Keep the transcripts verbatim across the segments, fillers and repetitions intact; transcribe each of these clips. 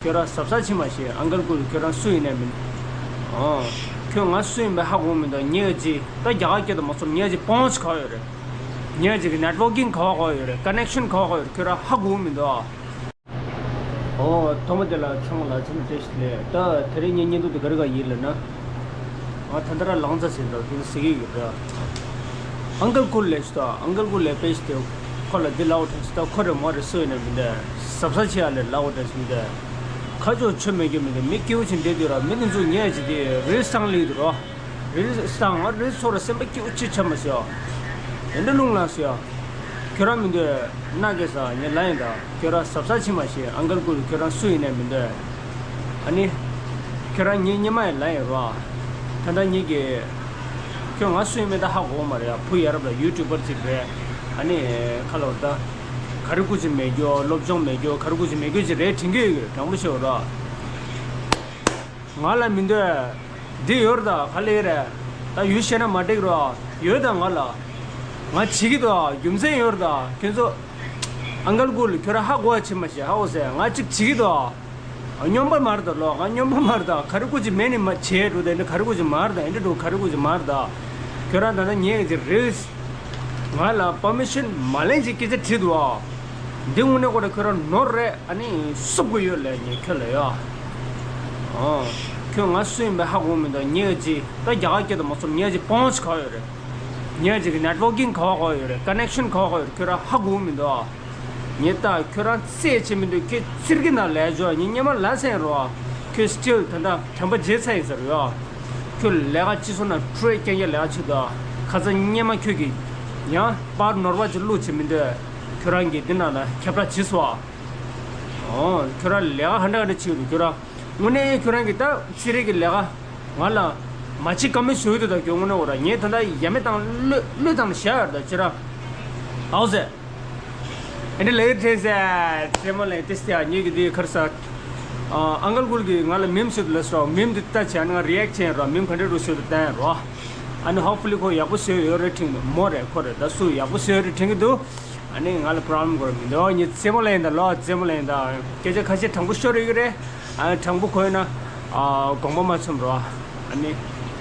ཁྱོད་རང་གཟབ་གཟབ་བྱེད་མ་ཤེས། ཨང་ཀལ་ཀུལ་ཁྱོད་རང་སུ་ཡིན་ནས་མིན། ཨོ། ཁྱོད་ང་སུ་ཡིན་པའི་ཧ་གོ་མི་འདུག་ངས་ཅི་ད་རྒྱ་གར་སྐད་དུ་མ་སོང་། ངས་ཅི་ཕོན་ག་པར་ཡོད་རེད། ངས་ཅི་གི་ནེཊ་ཝོར་ཀིང་ག་པར་ག་པར་ཡོད་རེད། ཀ་ནེག་ཤན་ག་པར་ག་པར་ཡོད་རེད། ཁྱོད་རང་ཧ་གོ་མི་འདུག་ཨོ། ཐོག་མ་དེ་ལ་ཚང་མ་ལ་འཚམས་འདྲི་བཀྲ་ཤིས་བདེ་ལེགས། ད་དེ་རིང་ངའི་བརྙན་ཐུང་དེ་ག་རེ་ག་ཡིན་ལབ་ན། ང་ད་ལྟ་རང་ལངས་ཚར་ཟིན་འདུག་དེ་ཟེར་གྱི་ཡོད་རེད། ཨང་ཀལ་ཀུལ་ལབ་ཤག་ད་ཨང་ཀལ་ཀུལ་ལབ་པ་ཞིག་དེ་ཁོ་ལ་འདི་ལབ་དྲན་སོང་། ད་ཁོ་རེད་མོ་རེད་སུ་ཡིན་ནས་མིན་འདུག་གཟབ་གཟབ་བྱེད་ཡ་ལབ་དྲན་སོང་། མིན་འདུག་ཁ་ཕྱོགས་ཆོད་མེད་རྒྱུ་མི་འདུག་མི་སྐྱིད་པོ་བྱེད་བསྡད་དུས་ར། མི་དེ་ཚོ་ངས་ཅི་དེ་རིལ་སི་བཏང་ལེ་འདུག་ར། རིལ་སི་བཏང་། ང་རིལ་སི་ཚོ་ར་སེམས་པ་སྐྱིད་པོ་ཅིག་ཆགས་མ་སོང་། དེ་འདྲ་རླུང་ལངས་སོང་། ཁྱོད་རང་མི་འདུག་ན་གེ་ས་ངས་ལབ་ཡིན་ད། ཁྱོད་རང་གཟབ་གཟབ་བྱེད་མ་ཤེས། ཨང་ཀལ་ཀུལ་ཁྱོད་རང་སུ་ཡིན་ནས་མིན་འདུག་ཨ་ནི། ཁྱོད་རང་ངའི་སྙེ་མ་ཡིན་ལབ་ཡིན་ར། ད་ལྟ་ངེད་ཀྱི། ཁྱོད་ང་སུ་ཡིན་མིན་ད་ཧ་གོ་མ་རེད་ཡ། བུ་ཡ་རབས་ལ་ཡུ་ཊུབ་པར་ཅིག་རེད། ཨ་ནི། ཁ་ལོ་ད། ག་རེ་སྐུ་ཅི་མེད་རྒྱུ། སློབ་སྦྱོང་མེད་རྒྱུ། ག་རེ་སྐུ་ཅི་མེད་རྒྱུ་ཅིག་རེད་དྲན་གྱི་ཡོད་གི། དྲང་པོ་ཤོད་ར། ང་ལ་མི་འདོད། འདི་ཡོད་རེད་ད། ག་ལེ་རེད། ད་ཡུལ་བཤད་ན་མ་འགྲིག་རོ། ཡོད་ད་ང་ལ། ང་བྱེད་ཀྱི་འདུག་རྒྱུ་མཚན་ཡོད་རེད་ད། ཁྱོད་ཚོ། ཨང་ཀལ་ཀུལ་ཁྱོད་རང་ཧ་གོ་བ་བྱེད་མ་ཤེས། ཧ་གོ་སོང་། ང་གཅིག་བྱེད་ཀྱི་འདུག་སྨྱོན་པ་མ་རེད་ད་ལོ། ང་སྨྱོན་པ་མ་རེད་ད། ག་རེ་སྐུ་ཅི་མེད་ནི་མ་བྱས་འགྲོ་དེ་འདྲ། ག་རེ་སྐུ་ཅི་མ་རེད་ད། ཨེ་འདྲ་འགྲོ། ག་རེ་སྐུ་ཅི་མ་རེད་ད། ཁྱོད་རང་ད་ལྟ་ངས་ཀྱི་རིལ་སི། ང་ལ་པར་མི་ཤན་མ་ལེན་ཅིག་སྐད་ཆ་དྲིས་འདུག་ཨ། འདི་དངོས་གནས་ཁོ་རང་ཁྱོད་རང་ནོར་རེད། ཨ་ནི་སུབ་དགོས་ཡོད་ལབ་ངས་ཁྱོད་ལ་ཡ། ཨོ། ཁྱོད་ང་སུ་ཡིན་པའི་ཧ་གོ་མི་འདུག་ངས་ཅི་ད་རྒྱ་གར་སྐད་དུ་མ་སོང་། ངས་ཅི་ཕོན་ག་པར་ཡོད་རེད། ངས་ཅི་གི་ནེཊ་ཝོར་ཀིང་ག་པར་ག་པར་ཡོད་རེད། ཀ་ནེག་ཤན་ག་པར་ག་པར་ཡོད་རེད། ཁྱོད་རང་ཧ་གོ་མི་འདུག་ཨ། ངས་ད་ཁྱོད་རང་རྩེད་བྱེད་མི་འདུག་ཁྱོད་ཚིར་གི་ན་ལས་འཇོག་ངས་སྙེ་མ་ལ་སེང་རོ། ཁྱོད་སི་ཊིལ་ད་ལྟ་དྲན་པ་བརྗེད་ཚར་ཡིན་ཟེར་ཡོད། ཁྱོད་ལས་ཀ་སྤྱི་ཚོགས་ནང་ཁྲོས་རྐྱང་རྐྱང་ལས་ཀ་བྱེད་དོ། ཁ་ཚ་སྙེ་མ་ཁྱོད་ཀྱིས་ཡང་པར་ནོར་བ་ཅིག་བླུགས་བྱེད་མི་འདོད། ཁྱོད་རང་གིས་འདི་ནང་ལ་ཁྱབ་བསྒྲགས་བྱེད་སོང་ཨ། ཨོ། ཁྱོད་རང་ལས་ཀ་ཧ་འདྲ་ཧ་འདྲ་བྱེད་ཀྱི་འདུག་ཁྱོད་རང་དངོས་གནས་ཁྱོད་རང་གིས་ད་ཚིག་རེ་གི་ལས་ཀ་ང་ལ་མ་བྱེད་ཀ་མེད་བཟོས་འདུག་ད་ཁྱོད་དངོས་གནས་འོ་ར། ངས་ད་ལྟ་ཡ་མེད་བཏང་བློས་བློས་བཏང་ནས་བཞག་ཡོད་ད་ཁྱོད་རང་། ཨའོ་ཟེར། ཨེ་འདྲ་ལས་ཀ་དྲན་སོང་། རྩེད་མོ་ལེན་ཏེ་སྟེ་ཨ་ཉིད་ཀྱི་དེ་ཁར་ས། ཨ་ཨང་ཀལ་ཀུལ་གྱིས་ང་ལ་མིམ་བཟོས་འདུག་ལབ་སོང་། མིམ་དེ་ལྟ་བྱས་ན་ང་རི་ཨེག་བྱས་རོགས། མིམ་ག་འདྲ་འདུག་བཟོས་འདུག་བསྟན་རོགས། ཨ་ནི་ཧོབ་ཕུ་ལི་ཁོ་ཡག་པོ་བཟོས་ཡོད་རེད་དྲན་གྱི་འདུག་མོ་རེད་ཁོ་རེད་ད། སུ་ཡག་པོ་བཟོས་ཡོད་རེད་དྲན་གྱི་འདུག་ཨ་ནི་ང་ལ་པྲོབ་ལེམ་དགོས་རེད་མི་འདུག་ངས་རྩེད་མོ་ལེན་ད་ལོ། རྩེད་མོ་ལེན་ད། སྐད་ཆ་ཁ་ཤས་དྲང་པོ་ཤོར་ཡོད་ཀྱི་རེད། ཨ་ནི་དྲང་པོ་གོ་ཡོད་ན། ཨ་དགོངས་པ་མ་ཚོམ་རོགས། ཨ་ནི།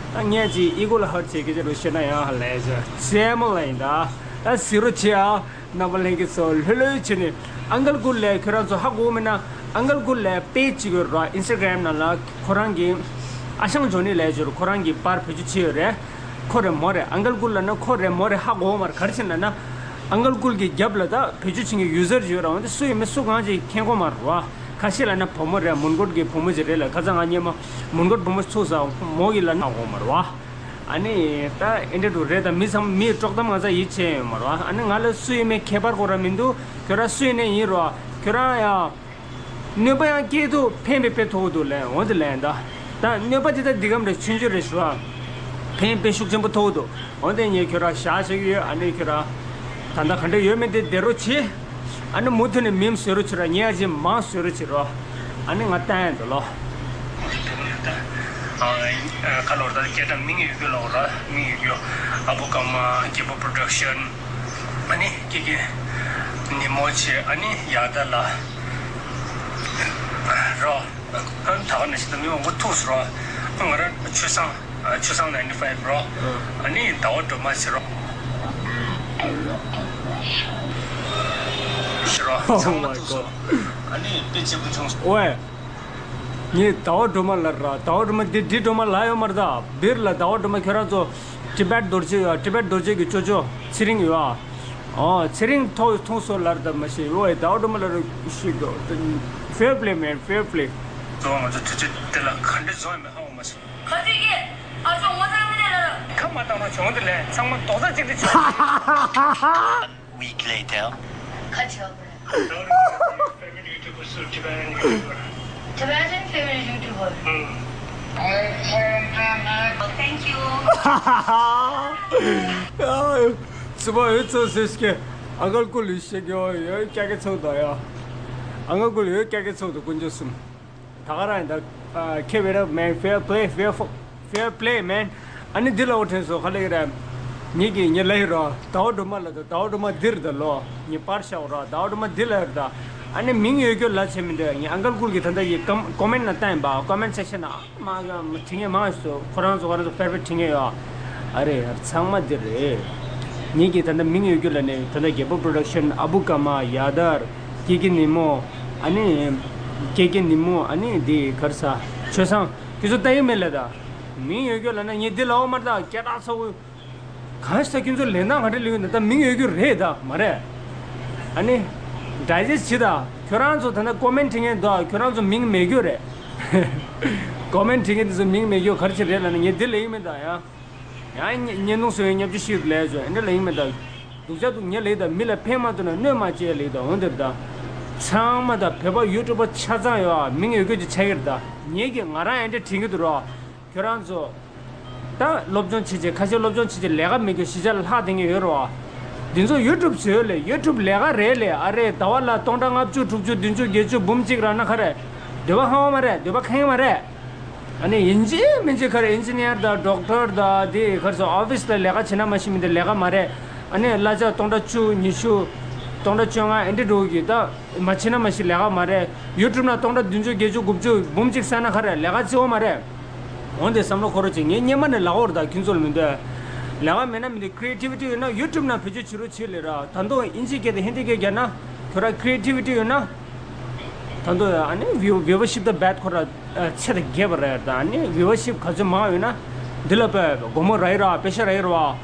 ད་ངས་ཅིག་ཨི་གོ་ལ་ཧར་ཊི་བྱེད་སྐད་ཆ་རུ་བཤད་ན་ཡང་ཧ་ལས་ཟེར། རྩེད་མོ་ལེན་ད། ད་གཟིགས་རོགས་བྱེད་ཨ། རྣམ་པ་ལྷན་རྒྱས་ཚོ་ལྷོད་ལྷོད་བྱས་ནས་ཨང་ཀལ་ཀུལ་ལབ་ཁྱོད་རང་ཚོ་ཧ་གོ་མེད་ན་ཨང་ཀལ་ཀུལ་ལབ་པེ་ཇི་ཅིག་ཡོད་ར། ཨིན་སི་ཊ་གྷ་རམ་ནང་ལ་ཁོ་རང་གི་ཨ་ཞང་ཇོ་ནི་ལབ་ཅིག་ཡོད་ར། ཁོ་རང་གིས་པར་བེད་སྤྱོད་བྱས་ཡོད་རེད། ཁོ་རེད་མོ་རེད། ཨང་ཀལ་ཀུལ་ལབ་ན་ཁོ་རེད་མོ་རེད་ཧ་གོ་མ་རེད། ག་རེ་བྱས་ན་ན། ཨང་ཀལ་ཀུལ་གྱི་རྒྱབ་ལ་ད་བེད་སྤྱོད་བྱེད་མཁན་ཡུ་ཟར་ཅིག་ཡོད་ར། འོན་ཏེ་སུ་ཡིན་མིན་སུ་གང་ཅིག་མཁྱེན་གོ་མ་རེད་བ། ཁ་ཤས་ལབ་ན་བུ་མོ་རེད། མོན་གྷོ་གི་བུ་མོ་ཅིག་རེད་ལ། ཁ་སང་ང་སྔོན་མ་མོན་གྷོ་བུ་མོ་ཚུགས་ས་མོ་གིས་ལབ་ན་ཧ་གོ་མ་རེད་བ། ཨ་ནི་ད་ཨེ་འདྲ་འདྲ་རེད་ད། མི་ཚང་མ་མིའི་དཀྲོག་གཏམ་ང་ཚོ་ཡིད་ཆེས་ཡོད་མ་རེད་བ། ཨ་ནི་ང་ལ་སུ་ཡིན་མིན་ཁྱད་པར་གོ་ར་མི་འདུག་ཁྱོད་རང་སུ་ཡིན་ནའི་ཡིན་རོགས། ཁྱོད་རང་ཡང་གནོད་པ་ཡང་སྐྱེལ་འདུག་ཕན་པའི་དཔེ་ཐོགས་འདུག་ལན་འོ་དེ་ལན་ད། ད་གནོད་པ་དེ་ད་འདི་གམ་རེད། ཆུང་ཆུང་རེད་ཞུ་བ། ཕན་པའི་ཤུགས་ཆེན་པོ་ཐོགས་འདུག་འོ་དེ་ངས་ཁྱོད་རང་བཞག་བྱེད་ཀྱི་ཡོད། ཨ་ནི་ཁྱོད་རང་ད་ལྟ་ག་འདྲ་ཡོད་མེད་དེ་བསྡད་རོགས་བྱེད། ཨ་ནི་མུ་མཐུད་ནས་མིམ་བཟོ་རོགས་བྱེད་རོགས། ངས་ཨ་ཅེ་མང་བཟོ་རོགས་བྱེད་རོགས། ཨ་ནི་ང་བསྟན་འདུག་ལོ། ཁ་ལོར་ད་སྐད་གྲགས་མིང་ཡོད་རྒྱུ་ལོག་ར། མིང་ཡོད་རྒྱུ་ཨ་བོ་ཀ་མ་རྒྱལ་པོ་པྲོ་ཌག་ཤན། ཨ་ནི་ཀྱེ་ཀྱེ་ཉི་མོ་ཆེ། ཨ་ནི་ཡ་ད་ལ་རོ། ཨ་ད་ག་ནས་ཤི་ད་མི་མང་པོ་ཐུག་སོང་རོ། ང་རང་ཆུ་བཟང་ཆུ་བཟང་ནའིན་ཊི་ཕའིབ་རོ། ཨ་ནི་ཟླ་བ་སྒྲོལ་མ་ཟེར་རོ། ཤི་རོ། ཚང་མ་ཐུག་སོང་། ཨ་ནི་དཔེ་སྐྱིད་པོ་བྱུང་སོང་། ཝེ། ངས་ཟླ་བ་སྒྲོལ་མ་ལབ་ར། ཟླ་བ་སྒྲོལ་མ་འདི་འདི་སྒྲོལ་མ་ལབ་ཡོད་མ་རེད་ད། སྦིར་ལ་ཟླ་བ་སྒྲོལ་མ་ཁྱོད་རང་ཚོ་ཊི་བེཊ་རྡོ་རྗེ་ཡོད། ཊི་བེཊ་རྡོ་རྗེ་གི་ཅོ་ཅོ་ཚེ་རིང་ཡོད་ཨ། ཨོ་ཚེ་རིང་ཐོག་མཐོང་སོང་ལབ་ར་ད་མ་ཤེས། ཝེ་ཟླ་བ་སྒྲོལ་མ་ལབ་ར་ཤེས་གོ། Fair play man, fair play། ང་ཚོ་དུས་ཚོད་དེ་ལ་ག་འདྲ་བཟོ་ཡ་མེད་ཧ་གོ་མ་སོང་། ཁ་ཚིག་གིས་ཨ་ཅོ་ངོ་ཚ་མི་ནས་ལ་ཁ་མ་བཏང་རོགས་བྱུང་དེ་ལས་ཚང་མ་རྡོག་རྩ་གཅིག་ཏུ་བྱུང་། Week later. ཁ་ཆེ་བ་མ་རེད། Tibetan YouTuber, Tibetan YouTuber. Tibetan favorite YouTuber. ཨ། Thank you. ཨ། སུ་པ་འོད་ཚོ་ཟེར་ཞིག་གི་ཨ་གར་ཀུ་ལུ་ཞིག་ཡོད་ཡོད་ཀྱག་ཀྱག་ཚོགས་དང་ཡ། ཨ་གར་ཀུ་ལུ་ཡོད་ཀྱག་ཀྱག་ཚོགས་དང་དཀོན་མཆོག་གསུམ། ད་ག་རང་ཡིན་ད། Keep it up man, fair play, fair fo- fair play man. ཨ་ནི་འདི་ལ་འོ་དྲན་སོང་ག་ལེ་ར། ངེད་ཀྱིས་ངེད་ལ་ཡི་རོ་ཟླ་བ་སྒྲོལ་མ་ལ་ད་ཟླ་བ་སྒྲོལ་མ་འདིར་ད་ལོ་ངེད་པར་ཤག་རོ་ཟླ་བ་སྒྲོལ་མ་འདི་ལ་ཡི་ར་ད། ཨ་ནི་མིང་ཡོད་རྒྱུ་ལ་བྱེད་མི་འདོད། ངས་ཨང་ཀལ་ཀུལ་གྱི་ད་ལྟ་ཡི་ཀམ་ཀོ་མེན་ཊི་ན་བལྟས་ཡིན་པ། ཀོ་མེན་ཊི་སེག་ཤན་ན་མ་བྲིས་མཁན་མང་ཤོས་ཁོ་རང་ཚོ་ཁོ་རང་ཚོ་ཕེ་ཝ་རི་ཊི་བྲིས་མཁན་ཡོད། ཨ་རེ་ཡ། ཚང་མ་འདི་རེད། ངེད་ཀྱི་ད་ལྟ་མིང་ཡོད་རྒྱུ་ལ་ནི་ད་ལྟ་རྒྱལ་པོ་པྲོ་ཌག་ཤན། ཨ་བུ་ཀ་མ། ཡ་དར། སྐྱེ་དགེ་ནི་མོ། ཨ་ནི་སྐྱེ་དགེ་ནི་མོ། ཨ་ནི་འདི་གར་ས་ཆོས་བཟང་། ཁྱེད་ཚོ་ལྟ་ཡི་མེད་ལ། ད་མིང་ཡོད་རྒྱུ་ལ་ན་ངས་འདི་ལའོ་མར་ད་སྐད་གྲགས་ཚ་བོ། གང་ཞིག་ད་ཁྱོད་ཚོ་ལེན་སྟངས་ག་འདྲ་ལེན་ཡོད་ན། ད་མིང་ཡོད་རྒྱུ་རེད་ད་མ་རེད། ཨ་ནི་ཌའི་ཇེ་སི་ཊི་བྱེད་ད། ཁྱོད་རང་ཚོ་ད་ནི་ཀོ་མེན་ཊི་བྲིས་མཁན་འདུག་ཁྱོད་རང་ཚོ་མིང་མེད་རྒྱུ་རེད། ཀོ་མེན་ཊི་བྲིས་མཁན་དེ་ཚོ་མིང་མེད་རྒྱུ་ག་རེ་བྱེད་རེད་ལབ་ན། ངས་འདི་ལེན་ཡི་མེད་ད་ཡ། ཡང་བརྙན་ཐུང་བཟོ་ཡས་བརྙས་བཅོས་ཤིག་ལས་བཟོ་ཨེ་འདྲ་ལེན་ཡི་མེད་ད། སྡུག་ཅག་འདུག་ངས་ལེན་ད། མི་ལ་ཕན་མ་ཐོགས་ན་གནོད་མ་བྱེད་ལེན་ད། འོན་ཏེ་ད་ཚང་མ་ད་བོད་པ་ཡུ་ཊུབ་པ་ཆ་ཚང་ཡོད་ཨ། མིང་ཡོད་རྒྱུ་ཅིག་ཆགས་ཀྱི་རེད་ད། ངེད་ཀྱིས་ང་རང་ཨེ་འདྲ་བྲིས་ཀྱི་འདུག་རོ། ཁྱོད་རང་ཚོ་ད་སློབ་སྦྱོང་བྱེད་ཆེད། ཁ་ཤས་སློབ་སྦྱོང་བྱེད་ཆེད་ལས་ཀ་མེད་རྒྱུ་གཞིས་ཆགས་ལ་ལྷག་བསྡད་མཁན་ཡོད་རེད་བ། འདི་ཚོ་ཡུ་ཊུབ་བཟོས་ལས། ཡུ་ཊུབ་ལས་ཀ་རེད་ལས། ཨ་རེ་ཟླ་བ་ལ་སྟོང་ཕྲག་ལྔ་བཅུ་དྲུག་ཅུ་བདུན་ཅུ་བརྒྱད་ཅུ་འབུམ་གཅིག་རག་ན་ག་རེ། འདོད་པ་ཁེངས་པ་མ་རེད། འདོད་པ་ཁེངས་པ་མ་རེད། ཨ་ནི་ཡིན་གཅིག་མིན་གཅིག་ག་རེ་ཨིན་ཇི་ནི་ཡར་དང་ཌོག་ཊར་དང་དེ་ག་རེ་ཟེར་ཨོ་ཕི་སི་ལ་ལས་ཀ་བྱེད་ན་མ་ཤེས་མི་འདི་ལས་ཀ་མ་རེད། ཨ་ནི་གླ་ཆ་སྟོང་ཕྲག་བཅུ། ཉི་ཤུ། སྟོང་ཕྲག་བཅོ་ལྔ་ཨེ་འདྲ་འགྲོ་གི། ད་མ་བྱེད་ན་མ་ཤེས་ལས་ཀ་མ་རེད། ཡུ་ཊུབ་ན་སྟོང་ཕྲག་བདུན་ཅུ་བརྒྱད་ཅུ་དགུ་བཅུ་འབུམ་གཅིག་བསགས་ན་ག་རེ་ལས་ཀ་བརྩི་བ་མ་རེད། འོན་ཏེ་བསམ་བློ་འཁོར་རོགས་བྱེད། ངས་སྔོན་མ་ནས་ལབ་ཡོད་རེད་ད་ཁྱོད་ཚོ་ལ། མི་འདོད་ལས་ཀ་མེད་ན་མི་འདོད། ཁི་རི་ཨེ་ཊི་བི་ཊི་ཡོད་ན་ཡུ་ཊུབ་ནང་བེད་སྤྱོད་བྱེད་རོགས་བྱེད་ལས་ར། ད་དུང་ཨིན་ཇི་སྐད་དང་ཧིན་དི་སྐད་རྒྱག་ན་ཁྱོད་རང་ཁི་རི་ཨེ་ཊི་བི་ཊི་ཡོད་ན། ད་དུང་ཨ་ནི་ཝིའུ་ཝི་ཡར་ཤིབ་དང་བེད་ཁོ་ར་ཚད་དང་རྒྱས་པ་རེད་ད། ཨ་ནི་ཝི་ཡར་ཤིབ་ག་ཚོད་མང་ཡོད་ན་འདི་ལ་དཔེ་སྒོར་མོ་རག་གི་ར། པེ་ཤ་རག་གི་ར་བ།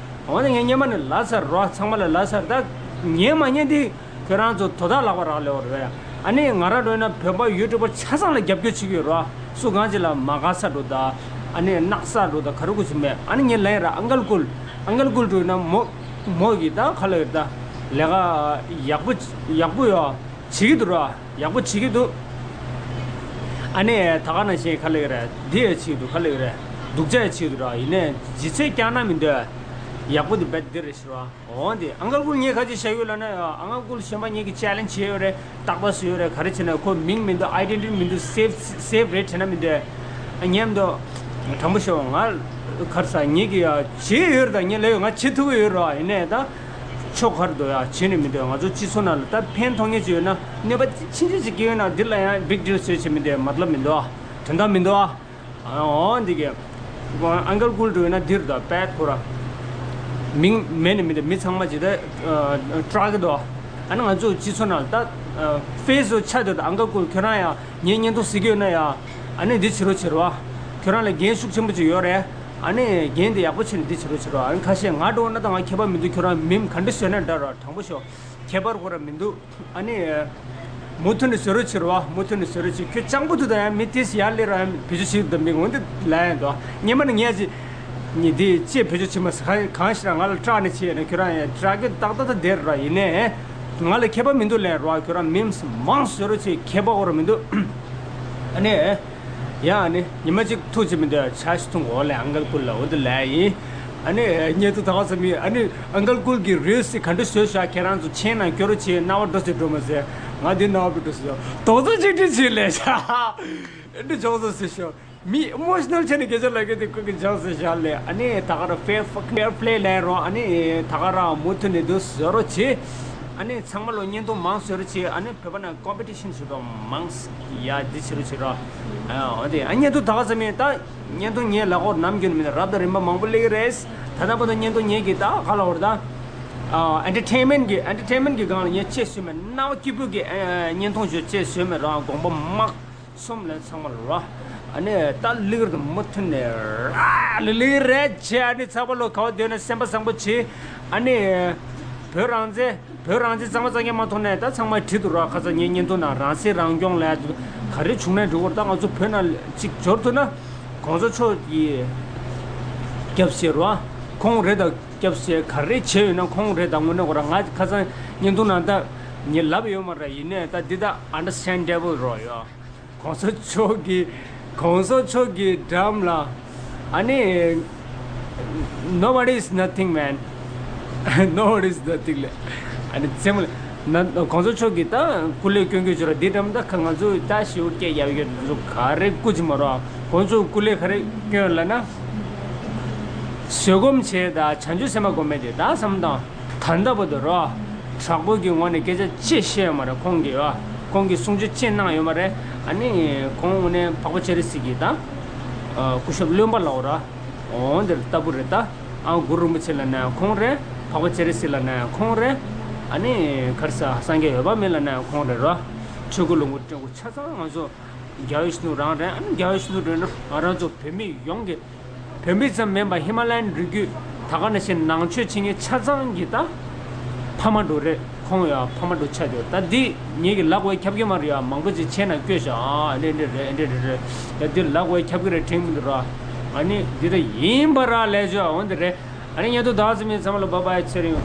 འོ་ན་ངས་སྔོན་མ་ནས་ལབ་ཚར་ར། ཚང་མ་ལ་ལབ་ཚར། ད་ཉན་མ་ཉན་དེ་ཁྱོད་རང་ཚོ་དོ་བདག་ལག་པ་རག་ལས་པ་རེད། ཨ་ནི་ང་རང་འདྲ་ན་བོད་པ་ཡུ་ཊུབ་པ་ཆ་ཚང་ལ་རྒྱབ་སྐྱོར་བྱེད་ཀྱི་ཡོད་ར། སུ་གང་ཅིག་ལ་མ་དགའ་ས་འགྲོ་ད། ཨ་ནི་སྣང་ས་འགྲོ་ད། ག་རེ་དགོས་ཀྱི་མེད། ཨ་ནི་ངས་ལབ་ཡ་ར། ཨང་ཀལ་ཀུལ། ཨང་ཀལ་ཀུལ་འདྲ་ན་མོ་མོ་གི་ད་ག་ལབ་ཡོད་ད། ལས་ཀ་ཡག་པོ་ཡག་པོ་ཡོད། བྱེད་ཀྱི་འདུག་ར། ཡག་པོ་བྱེད་ཀྱི་འདུག་ཨ་ནི་ད་ག་ནང་བཞིན་ག་ལབ་ཡོད་ར། འདི་ཡང་བྱེད་ཀྱི་འདུག་ག་ལབ་ཡོད་ར། སྡུག་ཅག་ཡང་བྱེད་ཀྱི་འདུག་ར། ཡིན་ནའི་ལྗིད་ཚད་བསྐྱངས་ན་མི་འདོད། ཡག་པོ་འདི་རྦད་འདི་རེད་ཟེར་བ། འོ་འདི་ཨང་ཀལ་ཀུལ་ངས་ག་ཅི་བཤད་ཡོད་ལབ་ན་ཡ། ཨང་ཀལ་ཀུལ་གཞན་པ་ངེད་ཀྱི་ཅེ་ལེན་ཇི་བྱས་ཡོད་རེད། རྟག་པར་བཟོས་ཡོད་རེད། ག་རེ་བྱས་ན་ཁོ་མིང་མི་འདུག་ཨའི་ཌེན་ཊི་ཊི་མི་འདུག་སེབ་སེབ་རེད་དྲན་ན་མི་འདུག་ཨ་ཉན་མི་འདུག་དྲང་པོ་ཤོད། ང་ག་རེ་ཟ། ངེད་ཀྱི་ཡ་བྱས་ཡོད་རེད་ད། ངས་ལབ་ཡོད། ང་བྱེད་ཐུབ་ཀྱི་ཡོད་རེད་བ། ཡིན་ནའི་ད་ཆོ་ག་རེ་འདུག་ཡ། བྱེད་ནི་མི་འདུག་ང་ཚོ་སྤྱི་ཚོགས་ནང་ལ་ད་ཕན་ཐོགས་མཁན་ཅིག་ཡོད་ན་གནོད་པ་ཕྱིན་ཅི་ཅིག་སྐྱེལ་ཡོད་ན་འདི་ལ་ཡང་བིག་ཌིལ་བཟོས་བྱེད་མི་འདུག་མ་ཏ་ལབ་མི་འདུག་ཨ། དོན་དག་མི་འདུག་ཨ། ཨོ་འདི་གི་ཨང་ཀལ་ཀུལ་འགྲོ་ཡོད་ན་འདིར་ད་པད་ཁོ་ར་མིང་མེད་ནི་མི་འདི་མི་ཚང་མ་ཇི་ལྟར་སྐྲག་གི་འདུག་ཨ་ནི་ང་ཚོ་སྤྱི་ཚོགས་ནང་ད་ཕེ་སི་བུག་ཆགས་འདུག་ད་ཨང་ཀལ་ཀུལ་ཁྱོད་རང་ཡང་ངའི་བརྙན་ཐུང་གཟིགས་ཀྱི་ཡོད་ན་ཡ། ཨ་ནི་འདི་བྱེད་རོགས་བྱེད་རོགས། ཁྱོད་རང་ལ་འགན་ཤུགས་ཆེན་པོ་ཅིག་ཡོད་རེད། ཨ་ནི་འགན་འདི་ཡག་པོ་བྱས་ནས་འདི་བྱེད་རོགས་བྱེད་རོགས། ཨ་ནི་ཁ་ཤས་ང་འགྲོ་ན་ད་ང་ཁྱད་པར་མི་འདུག་ཁྱོད་རང་མིམ་ག་འདྲ་བཟོས་ན་འདྲ་ར། དྲང་པོ་ཤོད། ཁྱད་པར་ཁོ་ར་མི་འདུག་ཨ་ནི། མུ་མཐུད་ནས་བཟོ་རོགས་བྱེད་རོགས། མུ་མཐུད་ནས་བཟོ་རོགས་བྱེད། ཁྱོད་སྤྱང་པོ་འདུག་ད་ཡང་མི་དེས་ཡར་སླེབས་ར་ཡང་བེད་སྤྱོད་བྱེད་ཀྱི་འདུག་མི་འོན་ཏེ་ལབ་ཡང་འདུག་སྔོན་མ་ནས་ངས་ཅི། ཉི་དེ་ཅེས་བེད་སྤྱོད་བྱེད་མ་ཟེར་གང་གང་ཞིག་ར་ང་ལ་སྐྲག་ནས་བྱས་ན་ཁྱོད་རང་ཡང་སྐྲག་གི་ཏག་ཏག་ཏག་བསྡད་ར། ཡིན་ནའི་ང་ལ་ཁྱད་པར་མི་འདུག་ལབ་རོགས། ཁྱོད་རང་མིམ་མང་བཟོ་རོགས་བྱེད། ཁྱད་པར་ཁོ་ར་མི་འདུག་ཨ་ནི། ཡ་ཨ་ནི་ཉི་མ་གཅིག་ཐུག་ཅིག་མི་འདུག་ཆ་ཞིག་འཐུང་གོ་ལས་ཨང་ཀལ་ཀུལ་ལ་འོ་དེ་ལས་ཡིན། ཨ་ནི་བརྙན་ཐུང་ད་ག་ཙམ་ཡིན། ཨ་ནི་ཨང་ཀལ་ཀུལ་གྱི་རིལ་སི་ག་འདྲ་བཟོས་ཤག་ཁྱེད་རང་ཚོ་མཆན་ནང་སྐྱོར་རོགས་བྱེད། རྣ་བ་འགྲོ་ཟེར་འགྲོ་མ་ཟེར། ང་འདི་རྣ་བ་འགྲོ་ཟེར། རྡོག་རྩ་གཅིག་སྒྲིལ་བྱེད་ལས་ཤག་ཨེ་འདྲ་ཆོག་ཚོ་ཟེར་ཤོག་མི་ཨི་མོ་ཤི་ནལ་བྱས་ནས་སྐད་ཆ་ལབ་མཁན་དེ་ཁོ་གི་ཆགས་ཟེར་ཤག་ལས། ཨ་ནི་ད་ག་ར་ཕེར་ཕེར་པ་ལེ་ལབ་རོགས། ཨ་ནི་ད་ག་ར་མུ་མཐུད་ནས་འདུག་བཟོ་རོགས་བྱེད། ཨ་ནི་ཚང་མ་ལོ་བརྙན་ཐུང་མང་བཟོ་རོགས་བྱེད། ཨ་ནི་བོད་པ་ན་ཀོམ་པི་ཊི་ཤན་ཞུ་རོགས་མང་ཡ་འདི་བྱེད་རོགས་བྱེད་རོགས། ཨ་འོ་དེ་ཨ་བརྙན་ཐུང་ད་ག་ཙམ་ཡིན། ད་བརྙན་ཐུང་ངས་ལབ་ཀྱི་ཡོད་ནམ་རྒྱུན་མིན་རབ་དང་རིམ་པ་མང་པོ་སླེབས་ཀྱི་རེད། ད་ལྟ་བར་དུ་བརྙན་ཐུང་ངས་གི་ད་ག་ལབ་དགོས་རེད་ད། ཨ་ཨེན་ཊར་ཊེན་མེན་ཊི་གི་ཨེན་ཊར་ཊེན་མེན་ཊི་གི་སྒང་ལ་ངས་ཅིག་བཟོས་མེད། རྣ་བ་སྐྱིད་པོ་གི་ཨ་བརྙན་ཐུང་བརྗོད་ཅིག་བཟོས་མེད་རང་དགོངས་པ་མ་གསུམ་ལ་ཚང་མ་ལ་རོ། ཨ་ནི་ད་ལིག་ར་མུ་མཐུད་ནས་ར་ལི་ལི་རེད་བྱས། ཨ་ནི་ཚགས་པར་ལོ་ག་བ་སྡོད་ན་སེམས་པ་བཟང་པོ་བྱེད། ཨ་ནི་བོད་རང་བཙན་བོད་རང་བཙན་གཙང་མ་གཙང་རྐྱང་མ་ཐོབ་ནས་ད་ཚང་མ་བྲིས་འདུག་ར། ཁ་སང་ངའི་བརྙན་ཐུང་ནང་རང་སྲིད་རང་སྐྱོང་ལ་ག་རེ་བྱུང་ནས་འགྲོ་བར། ད་ང་ཚོ་བོད་ནང་ཅིག་འབྱོར་ཐུབ་ན་གོང་ས་མཆོག་གིས་སྐྱབས་བཅོལ་ར་ཁོང་རེད་ད། སྐྱབས་བཅོལ་ག་རེ་བྱས་ཡོད་ན་ཁོང་རེད་ད། དངོས་གནས་ཁོ་རང་ང་ཁ་སང་བརྙན་ཐུང་ནང་ད་ངས་ལབ་ཡོད་མ་རེད། ཡིན་ནའི་ད་འདི་ད་ཨན་ཌར་སི་ཊེན་ཌེ་བལ་རོ་ཡོད། གོང་ས་མཆོག་གི་གོང་ས་མཆོག་གི་འགྲམ་ལ་ཨ་ནི། Nobody is nothing, man. Nobody is nothing ལ་ཨ་ནི་ཚེ་མ་ན་གོང་ས་མཆོག་གི་ད་སྐུ་ལས་སྐྱོན་སྐྱོན་བྱོས་ར། འདི་འགྲམ་ད་ཁ་ང་ཚོ་ད་ཞེ་པོ་སྐད་རྒྱབ་ཡོད། ང་ཚོ་ག་རེ་སྐུ་ཅི་མ་རོ། གོང་ས་མཆོག་སྐུ་ལས་ག་རེ་སྐྱོན་ལབ་ན། བཟོད་སྒོམ་བྱས་ད་བྱང་ཆུབ་སེམས་དཔའ་སྒོམ་མེད་དེ་ད་བསམ་དང་། ད་ལྟ་བར་དུ་རོ། དྲག་པོ་གི་ངོ་ནས་སྐད་ཆ་ཅི་བཤད་མ་རེད་ཁོང་གིས་ཡོ། ཁོང་གིས་གསུང་ཆོས་ཅི་གནང་ཡོད་མ་རེད། ཨ་ནི་ཁོང་ངོས་ནས་འཕགས་པ་སྤྱན་རས་གཟིགས་ཀྱི་ད་སྐུ་ཞབས་བློན་པོ་ལགས་ར། འོ་འདིར་ལྟ་བུ་རེད་ད། ཨ་གུ་རུ་རིན་པོ་ཆེ་ལབ་ན་ཡང་ཁོང་རེད། འཕགས་པ་སྤྱན་རས་གཟིགས་ལབ་ན་ཡང་ཁོང་རེད། ཨ་ནི་ག་རེ་ཟེར་སངས་རྒྱས་འོད་དཔག་མེད་ལབ་ན་ཡང་ཁོང་རེད་ར། ཆོས་སྐུ་ལོངས་སྐུ་སྤྲུལ་སྐུ་ཆ་ཚང་ང་ཚོ་རྒྱལ་བའི་གཞོན་ནུ་རང་རེད། ཨ་ནི་རྒྱལ་བའི་གཞོན་ནུ་རེད་ན་ང་རང་ཚོ་བོད་མི་ཡོངས་ཀྱི་བོད་མི་ཙམ་མིན་པ་ཧི་མ་ལ་ཡའི་རི་རྒྱུད་ད་ག་ནང་བཞིན་ནང་ཆོས་བྱེད་མཁན་ཆ་ཚང་གི་ད་ཕ་མ་འདྲ་རེད། ཁོང་ཡང་ཕ་མ་འདྲ་ཆགས་ཡོད། ད་འདི་ངེད་ཀྱི་ལག་པས་ཁྱབ་ཀྱི་མ་རེད་ཡ། མང་པོ་ཅིག་བྱས་ན་སྐྱོ་ཤག་ཨ་འདྲ་འདྲ་རེད། འདྲ་འདྲ་རེད། ཡ་འདི་ལག་པས་ཁྱབ་ཀྱི་རེད་དྲན་གྱི་མི་འདུག་ར། ཨ་ནི་འདི་ད་ཡིན་པ་ར་ལས་ཆོག་འོན་ཏེ་རེད། ཨ་ནི་ཉན་ཐོས་ཟླ་བ་ཚེ་རིང་ཚང་མ་ལ་བྷའི་བྷའི། ཚེ་རིང་།